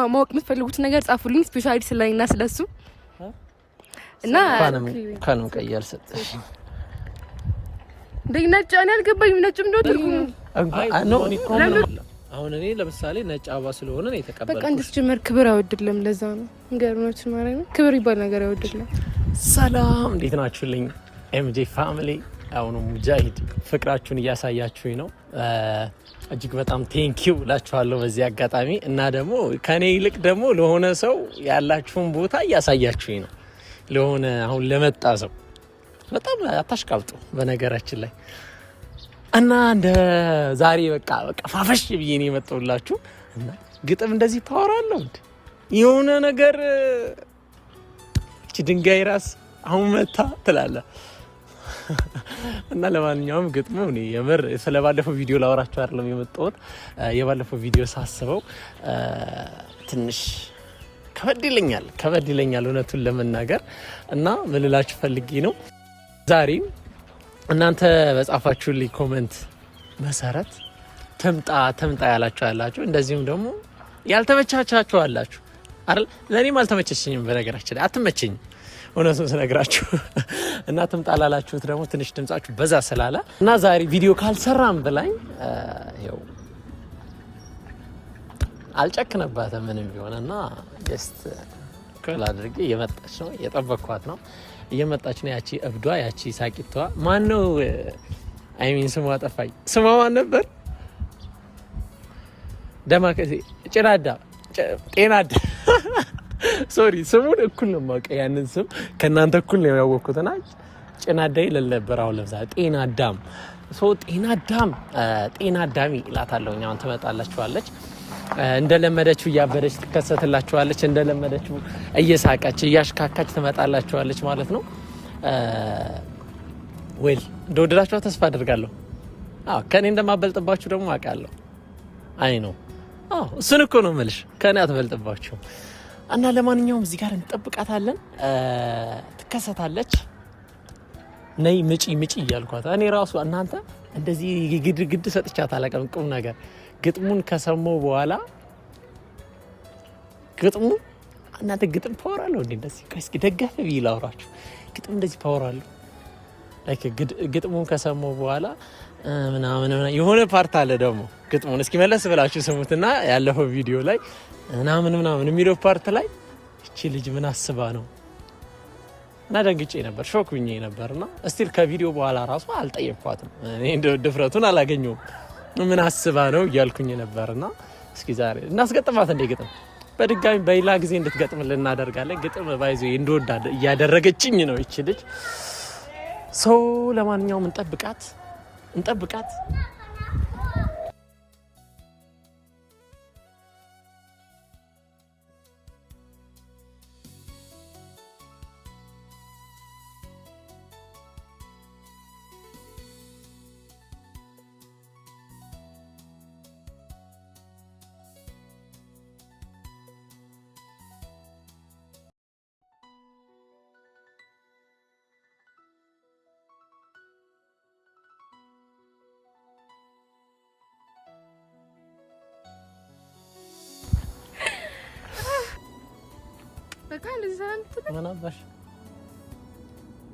ማወቅ የምትፈልጉት ነገር ጻፉልኝ። Specially ስለኔና ስለሱ እና እንኳንም ቀይ አልሰጠሽ። እንደ ነጭ እኔ አልገባኝም። ነጭ ምንድን ነው ትርጉሙ? አሁን እኔ ለምሳሌ ነጭ አበባ ስለሆነ ነው የተቀበልኩት። በቃ እንድትጀመር ክብር አይወድልም። ለዛ ነው ገርሞች ማለት ነው። ክብር ይባል ነገር አይወድልም። ሰላም እንዴት ናችሁልኝ? MJ family አሁኑ ሙጃሂድ ፍቅራችሁን እያሳያችሁኝ ነው። እጅግ በጣም thank you እላችኋለሁ በዚህ አጋጣሚ እና ደግሞ ከኔ ይልቅ ደግሞ ለሆነ ሰው ያላችሁን ቦታ እያሳያችሁኝ ነው። ለሆነ አሁን ለመጣ ሰው በጣም አታሽቃብጡ በነገራችን ላይ እና እንደ ዛሬ በቃ በቃ ፋፈሽ ብዬ ነው የመጣሁላችሁ። እና ግጥም እንደዚህ power አለው እንዴ! የሆነ ነገር እቺ ድንጋይ ራስ አሁን መታ ትላለህ። እና ለማንኛውም ግጥሙ እኔ የምር ስለባለፈው ቪዲዮ ላወራችሁ አይደለም የመጣሁት። የባለፈው ቪዲዮ ሳስበው ትንሽ ከበድ ይለኛል ከበድ ይለኛል እውነቱን ለመናገር እና ምን ልላችሁ ፈልጌ ነው ዛሬም እናንተ በጻፋችሁልኝ comment መሰረት ትምጣ ትምጣ ያላችሁ ያላችሁ፣ እንደዚሁም ደግሞ ያልተመቻቻችሁ አላችሁ አይደል? ለእኔም አልተመቸችኝም። በነገራችን ላይ አትመቸኝም እውነቱን ስነግራችሁ እና ትምጣ ላላችሁት ደግሞ ትንሽ ድምጻችሁ በዛ ስላለ እና ዛሬ ቪዲዮ ካልሰራም ብላኝ ይኸው አልጨክንባትም ምንም ቢሆን እና just call አድርጌ እየመጣች ነው፣ እየጠበቅኳት ነው። እየመጣች ነው። ያቺ እብዷ ያቺ ሳቂቷ ማን ነው? I mean ስሟ ጠፋኝ። ስሟ ማን ነበር? ደማከሴ ጭናዳ ጤናዳ sorry ስሙን እኩል ነው የማውቀው። ያንን ስም ከእናንተ እኩል ነው ያወቅኩትና ጭናዳ ይለል ነበር። አሁን ለምሳሌ ጤናዳም so ጤናዳም ጤናዳሚ እላታለሁ። አሁን ትመጣላችኋለች። እንደለመደችው እያበደች ትከሰትላችኋለች። እንደለመደችው እየሳቀች እያሽካካች ትመጣላችኋለች ማለት ነው። Well እንደወደዳችኋ ተስፋ አድርጋለሁ። አዎ ከእኔ እንደማበልጥባችሁ ደግሞ አውቃለሁ። አይ ነው እሱን እኮ ነው የምልሽ፣ ከእኔ አትበልጥባችሁም። እና ለማንኛውም እዚህ ጋር እንጠብቃታለን። ትከሰታለች። ነይ ምጪ ምጪ እያልኳት እኔ ራሱ እናንተ እንደዚህ ግድ ግድ ሰጥቻት አላውቅም። ቁም ነገር ግጥሙን ከሰማሁ በኋላ ግጥሙ እናንተ ግጥም power አለው እንዴ? እንደዚህ እስኪ ደገፍ ብዬ ላውራችሁ። ግጥም እንደዚህ power አለው። Like ግጥሙን ከሰማሁ በኋላ ምናምን የሆነ part አለ ደግሞ ግጥሙን እስኪ መለስ ብላችሁ ስሙትና ያለፈው ቪዲዮ ላይ ምናምን ምናምን የሚለው part ላይ እቺ ልጅ ምን አስባ ነው እና ደንግጬ ነበር፣ shock ብኜ ነበር። እና still ከቪዲዮ በኋላ ራሱ አልጠየኳትም። እኔ ድፍረቱን አላገኘውም። ምን አስባ ነው እያልኩኝ ነበርና እስኪ ዛሬ እናስገጥማት እንደ ግጥም በድጋሚ በሌላ ጊዜ እንድትገጥምልን እናደርጋለን። ግጥም ባይዞ እንደወዳ እያደረገችኝ ነው ይቺ ልጅ። ሰው ለማንኛውም እንጠብቃት እንጠብቃት። ምን አባሽ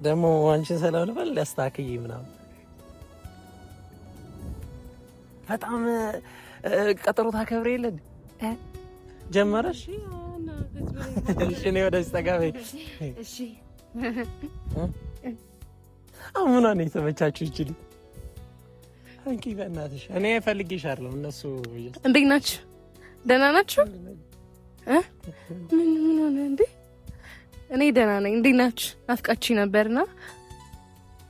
ደግሞ አንቺን ሰላም ልበል ሊያስተካክይ ምናምን በጣም ቀጠሮ ታከብር የለን ጀመረሽ። እሺ እኔ ወደዚህ ጠጋ በይ። እሺ አሁን ምኗ ነው የተመቻችሁ? ይችል አንቺ በእናትሽ እኔ ፈልጌሽ አይደለም። እነሱ እንዴት ናችሁ? ደህና ናችሁ? ምን ምን ሆነ እንዴ? እኔ ደህና ነኝ። እንዴት ናችሁ? ናፍቃችሁ ነበርና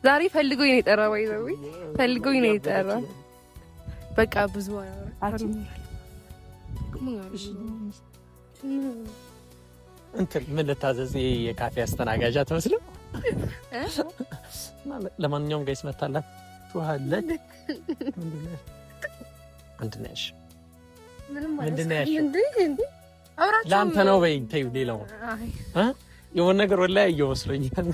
ዛሬ ፈልጎኝ ነው የጠራ። ወይ ወይ ፈልጎኝ ነው የጠራ። በቃ ብዙ እንትን ምን ልታዘዝ? የካፌ አስተናጋጅ አትመስልም? ለማንኛውም guys መታላት ትዋለች። ምንድን ነው ያልሽው? ምንድን ነው ያልሽው? ለአንተ ነው በይ። ተይው ሌላውን የሆነ ነገር ወላሂ ያየሁ መስሎኛል።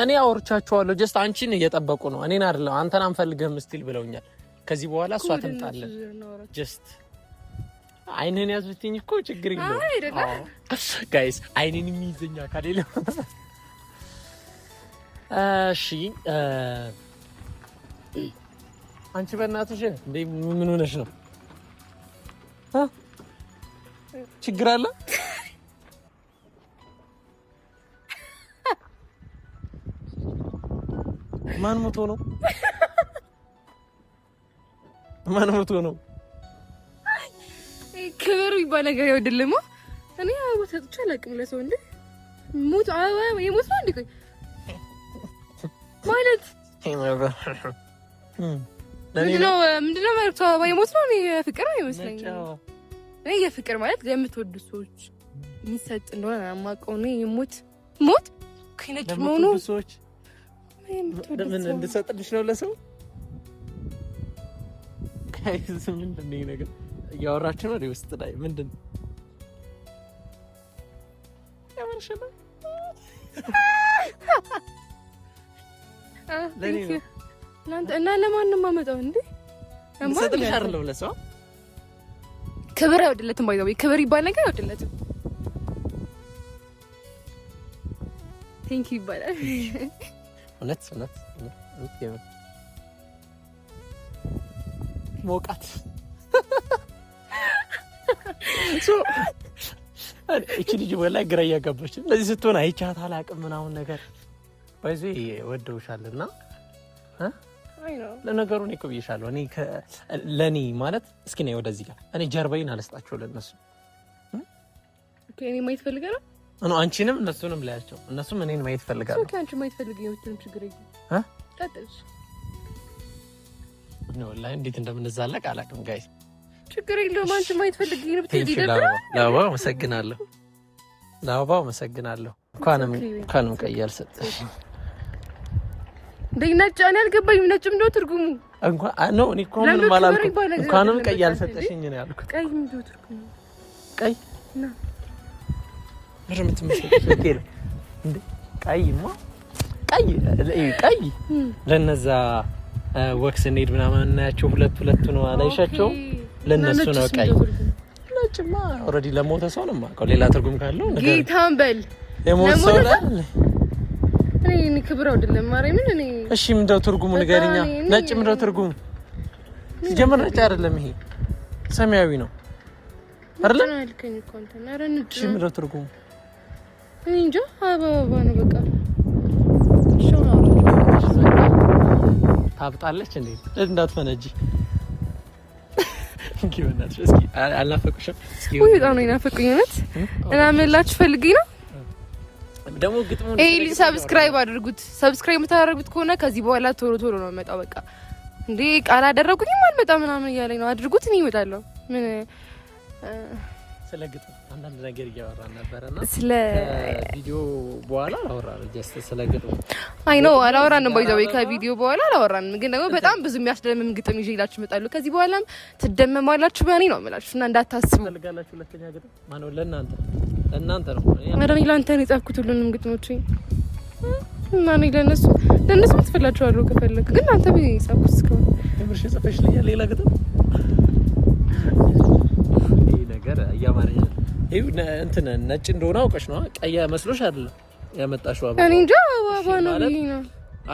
እኔ አውርቻቸዋለሁ። Just አንቺን እየጠበቁ ነው፣ እኔን አይደለም። አንተን አንፈልግህም still ብለውኛል። ከዚህ በኋላ እሷ ትምጣለን። Just አይንህን ያዝ ብትይኝ እኮ ችግር የለውም። Guys አይኔን የሚይዘኝ አካል የለም። እሺ አንቺ በእናትሽ እንዴ ምን ሆነሽ ነው? ችግር አለ? ማን ሞቶ ነው? ማን ሞቶ ነው? ክብር የሚባል ነገር አይወድልም። እኔ አበባ ሰጥቼ አላውቅም ለሰው። እንዴ ሞት አበባ የሞት ነው እንዴ? ቆይ ማለት ምንድነው? ምንድነው መልዕክቱ? አበባ የሞት ነው? እኔ የፍቅር አይመስለኝም። እኔ የፍቅር ማለት ለምትወዱ ሰዎች የሚሰጥ እንደሆነ የማውቀው። እኔ የሞት ሞት ከነጭ መሆኑ ሰዎች ምን እንድሰጥልሽ ነው ለሰው? Guys ምንድን ነው ነገር እያወራችሁ ነው? ውስጥ ላይ ምንድን ነው እና ለማንም አመጣው እንዴ? እንድሰጥልሽ አይደለም ለሰው። ክብር አይወድለትም። By the way ክብር ይባል ነገር አይወድለትም። Thank you ይባላል። እውነት እውነት ሞቃት እቺ ልጅ ወላሂ ግራ እያጋባች እንደዚህ ስትሆን አይቻት አላውቅም ምናምን ነገር by the way ወደውሻል እና ለነገሩ እኔ እኮ ብዬሻለሁ። እኔ ለእኔ ማለት እስኪ ነይ ወደዚህ ጋር እኔ ጀርባዬን አልስጣቸው ለእነሱ። እኔ ማየት ፈልገህ ነው? አንቺንም እነሱንም ላያቸው፣ እነሱም እኔን ማየት ፈልጋለሁ። አንቺ ማየት ፈልገህ የምትልም ችግር የለም። ቀጥል። ወላሂ እንዴት እንደምንዛለቅ አላውቅም guys። ችግር የለውም። አንቺ ማየት ፈልገህ ነው ብትሄድ ይደብራል። ለአበባው አመሰግናለሁ፣ ለአበባው አመሰግናለሁ። እንኳንም ቀይ አልሰጠሽ። እንደ ነጭ እኔ አልገባኝም። ነጭ ምንድን ነው ትርጉሙ? እንኳን ነው እኔ እኮ ምንም አላልኩም። እንኳንም ቀይ አልሰጠሽኝ ነው ያልኩት። ቀይ ምንድን ነው ትርጉሙ? ቀይ ምንድን ነው የምትመስለው? እንደ ቀይማ ቀይ ቀይ ለነዛ walk ስንሄድ ምናምን እናያቸው ሁለት ሁለቱ ነው አላይሻቸው። ለነሱ ነው ቀይ። ነጭማ already ለሞተ ሰው ነው የማውቀው። ሌላ ትርጉም ካለው ነገር ጌታን በል የሞተ ሰው ላይ እኔ ክብር አይደለም ማርያምን። እኔ እሺ ምንድነው ትርጉሙ ንገሪኛ። ነጭ ምንድነው ትርጉሙ? ሲጀምር ነጭ አይደለም ይሄ ሰማያዊ ነው አይደለም? እሺ ምንድነው ትርጉሙ? እኔ እንጃ። አበባ ነው በቃ። ታብጣለች እንዴ? እንዳትፈነጂ እንኪ በእናትሽ። እስኪ አልናፈቁሽም? እስኪ ውይ በጣም ነው የናፈቁኝ እውነት። እና ምን እላችሁ ፈልጌ ነው ደግሞ ግጥሙን ይሄ ልጅ subscribe አድርጉት። Subscribe የምታደርጉት ከሆነ ከዚህ በኋላ ቶሎ ቶሎ ነው የምመጣው። በቃ እንዴ ቃል አደረጉኝም አልመጣም ምናምን እያለኝ ነው። አድርጉት፣ እኔ እመጣለሁ። ምን ስለ ግጥም አንዳንድ ነገር እያወራን ነበረና ስለ ቪዲዮ በኋላ አላወራንም። Just ስለ ግጥም አይ no አላወራንም። By the way ከቪዲዮ በኋላ አላወራንም፣ ግን ደግሞ በጣም ብዙ የሚያስደምም ግጥም ይዤላችሁ እመጣለሁ። ከዚህ በኋላም ትደመማላችሁ በእኔ ነው የምላችሁ እና እንዳታስቡ። ፈልጋላችሁ ሁለተኛ ግጥም ማነው? ለእናንተ ለእናንተ ነው። ኧረ እኔ ለአንተ ነው የጻፍኩት ሁሉንም ግጥሞች እና እኔ ለእነሱ ለእነሱ ምትፈላችኋለሁ ከፈለክ፣ ግን አንተ ብዬ የጻፍኩት እስካሁን። የምርሽ ጽፈሽልኛል ሌላ ግጥም? ይሄ ነገር እያማረኝ ነው። ይሄ እንትን ነጭ እንደሆነ አውቀሽ ነው? ቀይ መስሎሽ አይደለም ያመጣሽው አበባ? እኔ እንጃ አበባ ነው ብዬ ነው።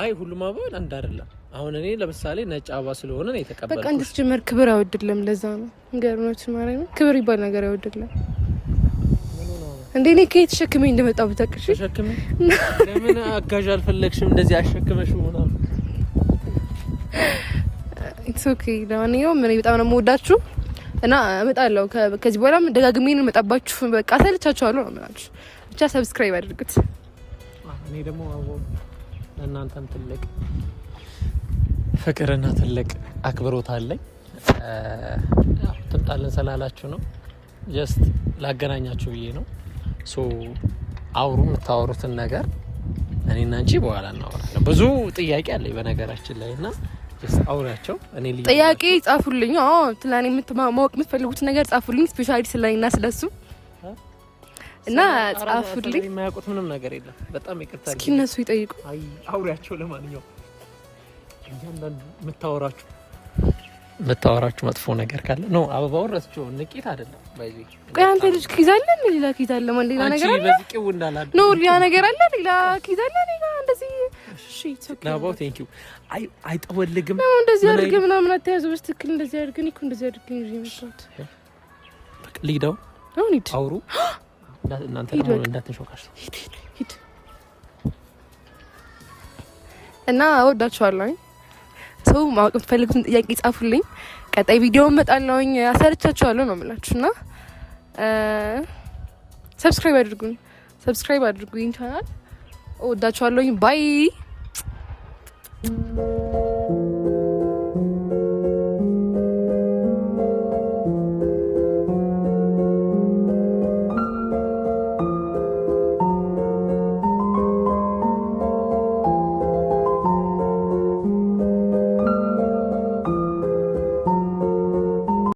አይ ሁሉም አበባ አንድ አይደለም። አሁን እኔ ለምሳሌ ነጭ አበባ ስለሆነ ነው የተቀበልኩት። በቃ እንድትጀመር ክብር አይወድልም። ለዛ ነው ገርኖች ማለት ክብር ይባል ነገር አይወድልም። እንዴ እኔ ከየት ተሸክሜ እንደመጣሁ ብታውቅሽ። ተሸክሜ ለምን አጋዥ አልፈለግሽም? እንደዚህ አሸክመሽ ምናምን። It's okay። ለማንኛውም እኔ በጣም ነው የምወዳችሁ እና እመጣለሁ። ከዚህ በኋላም ደጋግሜ ነው የምመጣባችሁ። በቃ ሰልቻችኋለሁ ነው የምላችሁ። ብቻ subscribe አድርጉት። እኔ ደግሞ ለእናንተም ትልቅ ፍቅርና ትልቅ አክብሮት አለኝ። ትምጣልን ስላላችሁ ነው just ላገናኛችሁ ብዬ ነው። So አውሩ፣ የምታወሩትን ነገር እኔና አንቺ በኋላ እናወራለን። ብዙ ጥያቄ አለኝ በነገራችን ላይ እና አውሪያቸው። እኔ ጥያቄ ጻፉልኝ። አዎ ስለኔ ማወቅ የምትፈልጉት ነገር ጻፉልኝ። Specially ስለኔና ስለሱ እና ጻፉልኝ። የማያውቁት ምንም ነገር የለም። በጣም ይቅርታ። እስኪ እነሱ ይጠይቁ። አይ አውሪያቸው። ለማንኛውም እያንዳንዱ የምታወራችሁ የምታወራችሁ መጥፎ ነገር ካለ no አበባውን ረስቼው ንቄት አይደለም። ቆይ አንተ ልጅ case አለ እንዴ? ሌላ case አለ ማለት ሌላ ነገር አለ? No ሌላ ነገር አለ? ሌላ case አለ? ሌላ እንደዚህ እሺ፣ okay። ለአበባው thank you። አይ አይጠወልግም ነው እንደዚህ አድርገህ ምናምን አትያዘው። በስትክክል እንደዚህ አድርገህ እኔ እኮ እንደዚህ አድርገህ ነው የመጣሁት። በቃ ልሂድ አሁን ሂድ። አውሩ እናንተ ደግሞ እንዳትንሾካሽ። ሂድ ሂድ። እና እወዳችኋለሁ። ሰው ማወቅ የምትፈልጉትን ጥያቄ ጻፉልኝ። ቀጣይ ቪዲዮ እመጣለሁኝ፣ አሰርቻችኋለሁ ነው የምላችሁ። እና subscribe አድርጉኝ፣ subscribe አድርጉኝ ቻናል። እወዳችኋለሁኝ። Bye.